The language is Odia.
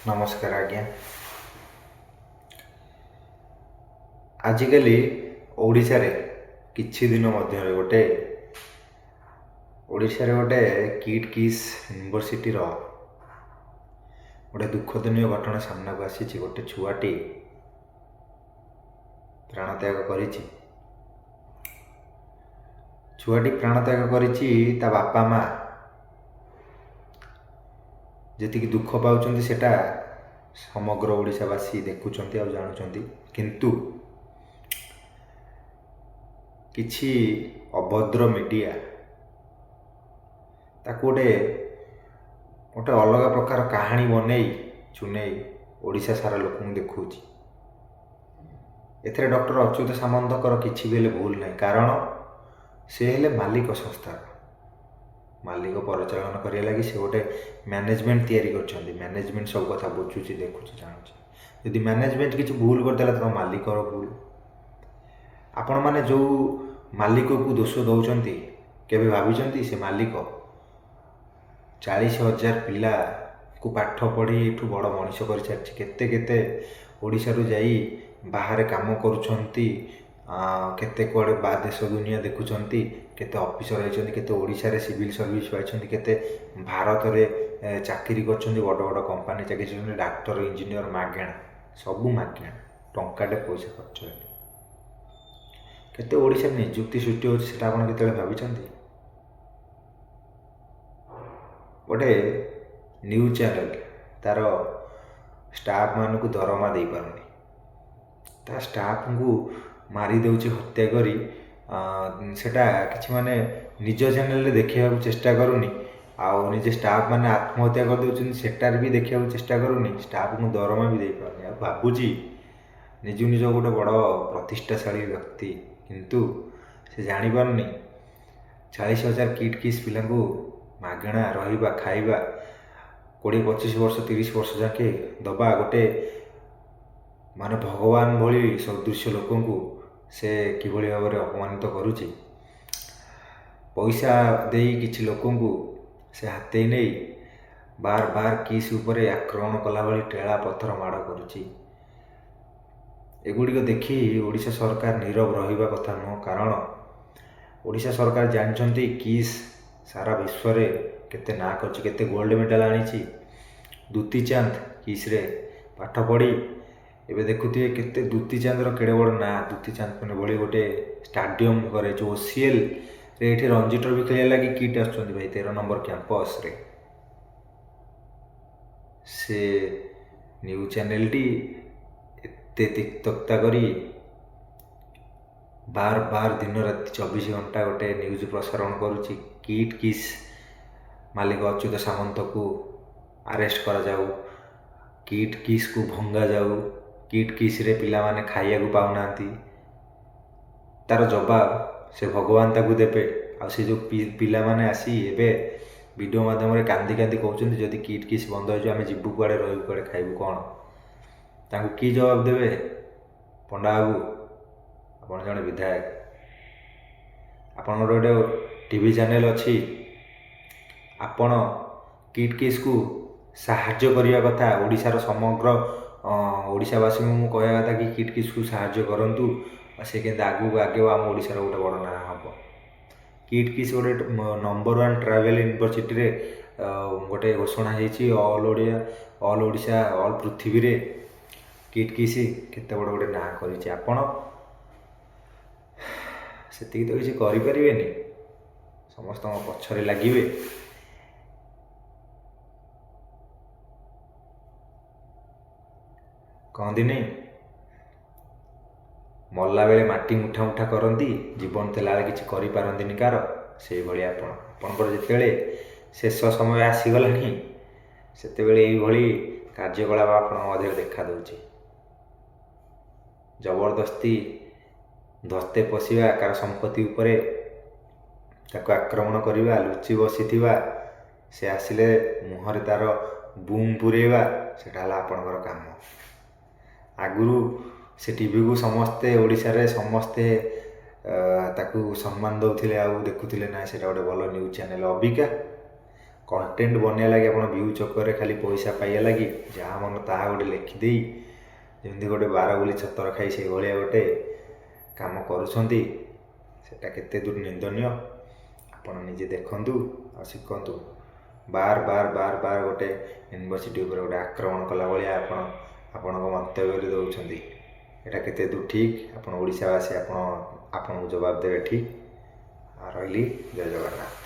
ନମସ୍କାର ଆଜ୍ଞା। ଆଜିକାଲି ଓଡ଼ିଶାରେ କିଛି ଦିନ ମଧ୍ୟରେ ଗୋଟେ ଓଡ଼ିଶାରେ ଗୋଟେ କିଟ୍ କିସ୍ ୟୁନିଭର୍ସିଟିର ଗୋଟେ ଦୁଃଖଦନୀୟ ଘଟଣା ସାମ୍ନାକୁ ଆସିଛି। ଗୋଟେ ଛୁଆଟି ପ୍ରାଣତ୍ୟାଗ କରିଛି। ଛୁଆଟି ପ୍ରାଣତ୍ୟାଗ କରିଛି, ତା ବାପା ମା ଯେତିକି ଦୁଃଖ ପାଉଛନ୍ତି ସେଇଟା ସମଗ୍ର ଓଡ଼ିଶାବାସୀ ଦେଖୁଛନ୍ତି ଆଉ ଜାଣୁଛନ୍ତି। କିନ୍ତୁ କିଛି ଅଭଦ୍ର ମିଡ଼ିଆ ତାକୁ ଗୋଟେ ଗୋଟେ ଅଲଗା ପ୍ରକାର କାହାଣୀ ବନେଇ ଚୁନେଇ ଓଡ଼ିଶା ସାରା ଲୋକଙ୍କୁ ଦେଖାଉଛି। ଏଥିରେ ଡକ୍ଟର ଅଚ୍ୟୁତ ସାମନ୍ତଙ୍କର କିଛି ବି ହେଲେ ଭୁଲ ନାହିଁ, କାରଣ ସେ ହେଲେ ମାଲିକ ସଂସ୍ଥାର ମାଲିକ। ପରିଚାଳନା କରିବା ଲାଗି ସେ ଗୋଟେ ମ୍ୟାନେଜମେଣ୍ଟ ତିଆରି କରିଛନ୍ତି। ମ୍ୟାନେଜମେଣ୍ଟ ସବୁ କଥା ବୁଝୁଛି, ଦେଖୁଛି, ଜାଣୁଛି। ଯଦି ମ୍ୟାନେଜମେଣ୍ଟ କିଛି ଭୁଲ କରିଦେଲା ତ ମାଲିକର ଭୁଲ। ଆପଣମାନେ ଯେଉଁ ମାଲିକକୁ ଦୋଷ ଦେଉଛନ୍ତି, କେବେ ଭାବିଛନ୍ତି ସେ ମାଲିକ 40,000 ପିଲାକୁ ପାଠ ପଢ଼ି ଏଠୁ ବଡ଼ ମଣିଷ କରିସାରିଛି? କେତେ କେତେ ଓଡ଼ିଶାରୁ ଯାଇ ବାହାରେ କାମ କରୁଛନ୍ତି, କେତେ କୁଆଡ଼େ ବା ଦେଶ ଦୁନିଆ ଦେଖୁଛନ୍ତି, କେତେ ଅଫିସର ହେଇଛନ୍ତି, କେତେ ଓଡ଼ିଶାରେ ସିଭିଲ୍ ସର୍ଭିସ୍ ପାଇଛନ୍ତି, କେତେ ଭାରତରେ ଚାକିରି କରିଛନ୍ତି, ବଡ଼ ବଡ଼ କମ୍ପାନୀ ଚାକିରି କରିଛନ୍ତି, ଡାକ୍ତର, ଇଞ୍ଜିନିୟର, ମାଗେଣା, ସବୁ ମାଗେଣା, ଟଙ୍କାଟେ ପଇସା ଖର୍ଚ୍ଚ ହେଇନି। କେତେ ଓଡ଼ିଶାରେ ନିଯୁକ୍ତି ସୃଷ୍ଟି ହେଉଛି ସେଇଟା ଆପଣ କେତେବେଳେ ଭାବିଛନ୍ତି? ଗୋଟେ ନ୍ୟୁଜ୍ ଚ୍ୟାନେଲ୍ ତା'ର ଷ୍ଟାଫ୍ମାନଙ୍କୁ ଦରମା ଦେଇପାରୁନି, ତା ଷ୍ଟାଫ୍ଙ୍କୁ ମାରିଦେଉଛି ହତ୍ୟା କରି। ସେଇଟା କିଛି ମାନେ ନିଜ ଚ୍ୟାନେଲ୍ରେ ଦେଖାଇବାକୁ ଚେଷ୍ଟା କରୁନି, ଆଉ ନିଜେ ଷ୍ଟାଫ୍ ମାନେ ଆତ୍ମହତ୍ୟା କରିଦେଉଛନ୍ତି ସେଟାରେ ବି ଦେଖିବାକୁ ଚେଷ୍ଟା କରୁନି, ଷ୍ଟାଫ୍ଙ୍କୁ ଦରମା ବି ଦେଇପାରୁନି। ଆଉ ଭାବୁଛି ନିଜକୁ ନିଜ ଗୋଟେ ବଡ଼ ପ୍ରତିଷ୍ଠାଶାଳୀ ବ୍ୟକ୍ତି, କିନ୍ତୁ ସେ ଜାଣିପାରୁନି 40,000 କିଟ୍ କିସ୍ ପିଲାଙ୍କୁ ମାଗଣା ରହିବା, ଖାଇବା, 20 25 ବର୍ଷ 30 ବର୍ଷ ଯାକେ ଦେବା, ଗୋଟେ ମାନେ ଭଗବାନ ଭଳି ସଦୃଶ୍ୟ ଲୋକଙ୍କୁ ସେ କିଭଳି ଭାବରେ ଅପମାନିତ କରୁଛି। ପଇସା ଦେଇ କିଛି ଲୋକଙ୍କୁ ସେ ହାତେଇ ନେଇ ବାର ବାର କିସ୍ ଉପରେ ଆକ୍ରମଣ କଲା ଭଳି ଟେଳା ପଥର ମାଡ଼ କରୁଛି। ଏଗୁଡ଼ିକ ଦେଖି ଓଡ଼ିଶା ସରକାର ନୀରବ ରହିବା କଥା ନୁହଁ, କାରଣ ଓଡ଼ିଶା ସରକାର ଜାଣିଛନ୍ତି କିସ୍ ସାରା ବିଶ୍ୱରେ କେତେ ନାଁ କରିଛି, କେତେ ଗୋଲ୍ଡ ମେଡ଼ାଲ ଆଣିଛି। ଦୁତି ଚାନ୍ଦ କିସ୍ରେ ପାଠ ପଢ଼ି ଏବେ ଦେଖୁଥିବେ କେତେ ଦୁତି ଚାନ୍ଦର କେଡ଼େ ବଡ଼ ନାଁ। ଦୁତି ଚାନ୍ଦ ମାନେ ଭଳି ଗୋଟେ ଷ୍ଟାଡ଼ିୟମ୍ କରାଇଛି। ଓସିଏଲ୍ରେ ଏଠି ରଣଜି ଟ୍ରଫି ଖେଳିବା ଲାଗି କିଟ୍ ଆସୁଛନ୍ତି ଭାଇ, 13 ନମ୍ବର କ୍ୟାମ୍ପସ୍ରେ। ସେ ନ୍ୟୁଜ୍ ଚ୍ୟାନେଲ୍ଟି ଏତେ ତିକ୍ତତା କରି ବାର ବାର ଦିନ ରାତି 24 ଘଣ୍ଟା ଗୋଟେ ନ୍ୟୁଜ୍ ପ୍ରସାରଣ କରୁଛି। କିଟ୍ କିସ୍ ମାଲିକ ଅଚ୍ୟୁତ ସାମନ୍ତକୁ ଆରେଷ୍ଟ କରାଯାଉ, କିଟ୍ କିସ୍କୁ ଭଙ୍ଗାଯାଉ, କିଟ୍ କିସ୍ରେ ପିଲାମାନେ ଖାଇବାକୁ ପାଉନାହାନ୍ତି। ତା'ର ଜବାବ ସେ ଭଗବାନ ତାକୁ ଦେବେ। ଆଉ ସେ ଯେଉଁ ପିଲାମାନେ ଆସି ଏବେ ଭିଡ଼ିଓ ମାଧ୍ୟମରେ କାନ୍ଦି କାନ୍ଦି କହୁଛନ୍ତି ଯଦି କିଟ୍ କିସ୍ ବନ୍ଦ ହେଇଯିବ ଆମେ ଯିବୁ କୁଆଡ଼େ, ରହିବୁ କୁଆଡ଼େ, ଖାଇବୁ କ'ଣ, ତାଙ୍କୁ କି ଜବାବ ଦେବେ? ପଣ୍ଡା ବାବୁ, ଆପଣ ଜଣେ ବିଧାୟକ, ଆପଣଙ୍କର ଗୋଟେ ଟିଭି ଚ୍ୟାନେଲ୍ ଅଛି, ଆପଣ କିଟ୍ କିସ୍କୁ ସାହାଯ୍ୟ କରିବା କଥା। ଓଡ଼ିଶାର ସମଗ୍ର ଓଡ଼ିଶାବାସୀଙ୍କୁ ମୁଁ କହିବା କଥା କି କିଟ୍ କିସ୍କୁ ସାହାଯ୍ୟ କରନ୍ତୁ, ଆଉ ସେ କେମିତି ଆଗକୁ ଆଗେଇବ, ଆମ ଓଡ଼ିଶାର ଗୋଟେ ବଡ଼ ନାଁ ହେବ। କିଟ୍ କିସ୍ ଗୋଟେ ନମ୍ବର 1 ଟ୍ରାଭେଲ୍ ୟୁନିଭର୍ସିଟିରେ ଗୋଟେ ଘୋଷଣା ହେଇଛି। All Odia, all Odisha, all ପୃଥିବୀରେ କିଟ୍ କିସ୍ କେତେ ବଡ଼ ଗୋଟେ ନାଁ କରିଛି। ଆପଣ ସେତିକି ତ କିଛି କରିପାରିବେନି, ସମସ୍ତଙ୍କ ପଛରେ ଲାଗିବେ। କହନ୍ତିନି ମଲାବେଳେ ମାଟି ମୁଠା ମୁଠା କରନ୍ତି, ଜୀବନ ଥିଲାବେଳେ କିଛି କରିପାରନ୍ତିନି କାହାର, ସେଇଭଳି ଆପଣ। ଆପଣଙ୍କର ଯେତେବେଳେ ଶେଷ ସମୟ ଆସିଗଲାଣି ସେତେବେଳେ ଏଇଭଳି କାର୍ଯ୍ୟକଳାପ ଆପଣଙ୍କ ମଧ୍ୟରେ ଦେଖାଦେଉଛି। ଜବରଦସ୍ତି ଧସ୍ତେ ପଶିବା, କାହାର ସମ୍ପତ୍ତି ଉପରେ ତାକୁ ଆକ୍ରମଣ କରିବା, ଲୁଚି ବସିଥିବା, ସେ ଆସିଲେ ମୁହଁରେ ତା'ର ବୁମ୍ ପୁରେଇବା, ସେଇଟା ହେଲା ଆପଣଙ୍କର କାମ। ଆଗରୁ ସେ ଟିଭିକୁ ସମସ୍ତେ ଓଡ଼ିଶାରେ ସମସ୍ତେ ତାକୁ ସମ୍ମାନ ଦେଉଥିଲେ ଆଉ ଦେଖୁଥିଲେ, ନା ସେଇଟା ଗୋଟେ ଭଲ ନ୍ୟୁଜ୍ ଚ୍ୟାନେଲ୍। ଅବିକା କଣ୍ଟେଣ୍ଟ ବନେଇବା ଲାଗି, ଆପଣ ଭ୍ୟୁ ଚକରରେ ଖାଲି ପଇସା ପାଇବା ଲାଗି ଯାହା ମନ ତାହା ଗୋଟେ ଲେଖିଦେଇ, ଯେମିତି ଗୋଟେ 12 ବୋଲି ଛତର ଖାଇ ସେଇଭଳିଆ ଗୋଟେ କାମ କରୁଛନ୍ତି, ସେଟା କେତେ ଦୂର ନିନ୍ଦନୀୟ ଆପଣ ନିଜେ ଦେଖନ୍ତୁ ଆଉ ଶିଖନ୍ତୁ। ବାର ବାର ବାର ବାର ଗୋଟେ ୟୁନିଭର୍ସିଟି ଉପରେ ଗୋଟେ ଆକ୍ରମଣ କଲା ଭଳିଆ ଆପଣ ଆପଣଙ୍କ ମନ୍ତବ୍ୟରେ ଦେଉଛନ୍ତି। ଏଇଟା କେତେ ଦୂର ଠିକ୍, ଆପଣ ଓଡ଼ିଶାବାସୀ ଆପଣ ଆପଣଙ୍କୁ ଜବାବ ଦେବେ ଠିକ୍। ଆଉ ରହିଲି, ଜୟ ଜଗନ୍ନାଥ।